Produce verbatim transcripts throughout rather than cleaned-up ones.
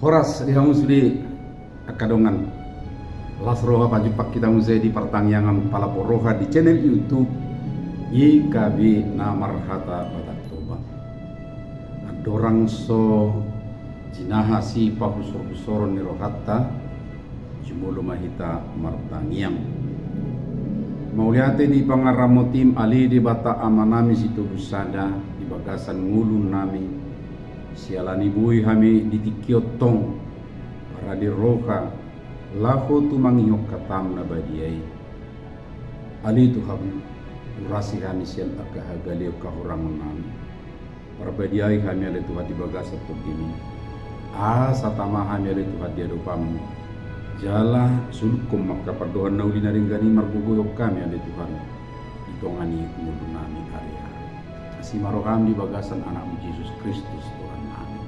Horas di hamu sude angka dongan. Las roha pajumpang hita muse di partangiangan palapo roha di channel YouTube Y K B na marhata Batak Toba. Andorang so jinaha sipahusor-husoron ni rohanta, jumolo ma hita martangiang. Mauliate di pangaramotim, ale Debata Amanami Sitolusada, di bagasan ngolunami, siala ni boi hami di tingki on tong, parade roha, laho tumangihon hatam na badia i. Ale Tuhan, urasi hami sian angka hagaleon hahurangonnami. Parbadiai hami ale Tuhan di bagasan tondimi. Asa tama hami ale Tuhan di adopanmu. Jala sulukkon ma angka pandohan na uli na denggan i margogoihon hami ale Tuhan. Di tonga ni ngolunami ari-ari. Asi ma roham di bagasan Anakmu Jesus Kristus Tuhannami.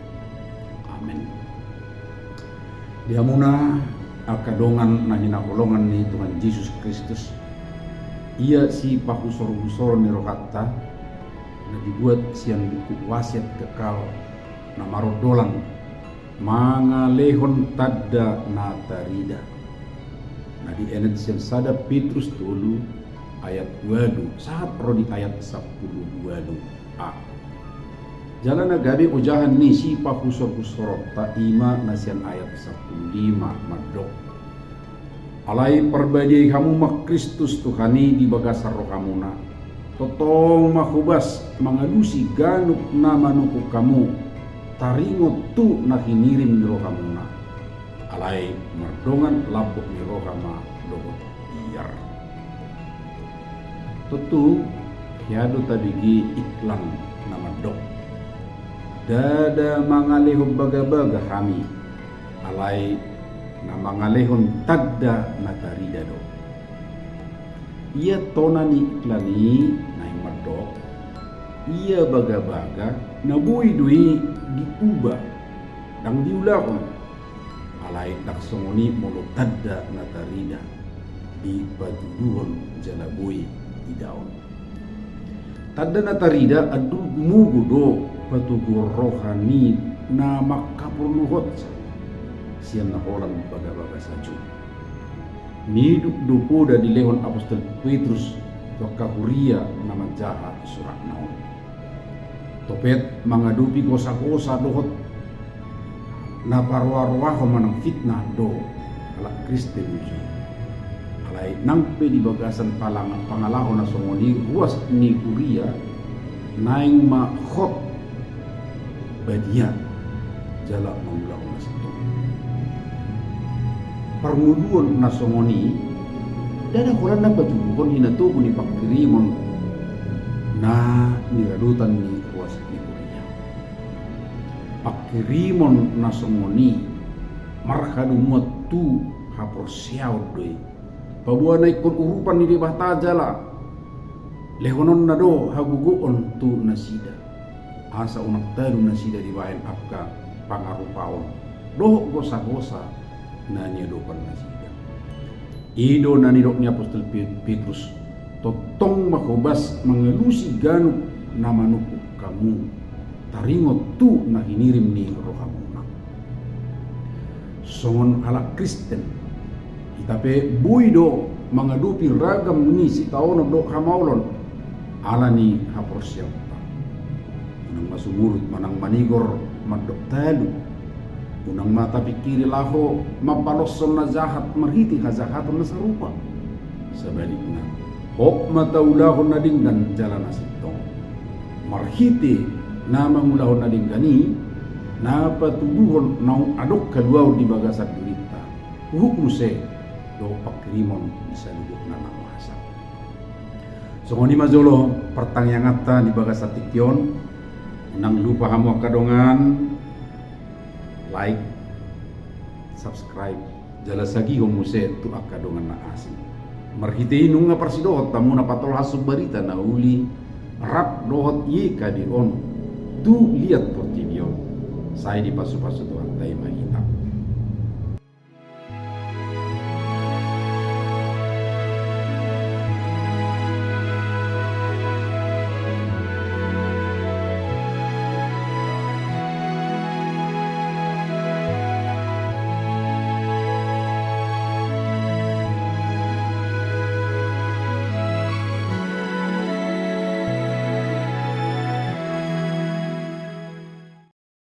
Amen. Di hamuna angka dongan na hinaholongan ni Tuhan Jesus Kristus, ia sipahusor-husoron ni rohanta, na dibuat sian buku Wasiat Kekal na marondolan mangalehon tanda na tarida. Na dienet sian sada Petrus tolu ayat ualu sahat ro di ayat sampulu ualu a. Jala na gabe ojahan ni sipahusor-husoronta i ma na sian ayat sampulu lima mandok. Alai parbadiai hamu ma Kristus Tuhan i di bagasan rohamuna. Tongtong ma hobas mangalusi ganup na manungkun hamu, taringot tu na hinirim ni rohamuna. Alai mardongan lambok ni roha ma dohot biar. Tontu, hea do tabege iklan na mandok. Ndada mangalehon bagabaga hami, alai na mangalehon tanda na tarida do. Ia tona ni iklan i naeng mandok, ia bagabaga na boi do i diuba, ndang diulahon. Alai ndang songon i molo tanda na tarida dipatuduhon jala boi idaon. Tanda na tarida andul gumogo do patoguhon roha ni na mangkaporluhonsa sian na holan bagabaga sajo. Nidok do poda dilehon apostel Petrus tu angka huria na manjaha suratna on. Topet mangadopi gosa-gosa dohot na paroa-roahon manang fitnah do halak Kristen i. Alai nang pe di bagasan palang-, pangalaho na songon i ruas ni huria naeng ma hot badia jala mangulahon na sintong. Parngoluon na songon i ndada holan na patuduhon hinatogu ni pangkirimon na niradotan ni ruas ni huria. Pangkirimon na songon i marhadomuan tu haporseaon do i. Paboa na ingkon urupan ni Debata jala lehononna do hagogoon tu nasida, asa unang talu nasida dibahen angka pangarupaon dohot gosa-gosa na niadopan nasida. I do na nidok ni apostel Pe-, Petrus, tongtong ma hobas mangalusi ganup na manungkun hamu, taringot tu na hinirim ni rohamuna. Songon halak Kristen, hita pe boi do mangadopi ragam ni sitaonon dohot hamaolon ala ni haporseaonta. Unang ma sumurut manang manigor mandok talu. Unang ma tapingkiri laho mambaloshon na jahat marhite hajahaton na sarupa. Sabalikna, hot ma taulahon na denggan jala na sintong. Marhite na mangulahon na denggan i, na patuduhon naung adong haluaon di bagasan dirinta, huhut muse dohot pangkirimon di saluhutna na masa. Songon i ma jolo partangianganta di bagasan tingki on. Unang lupa hamu angka dongan, like, subscribe, jala sagihon muse tu angka dongan na asing. Marhite i nunga parsidohot hamu na patolhas barita na uli rap dohot Y K B on tu liat portibi on. Sai dipasupasu Tuhanta i ma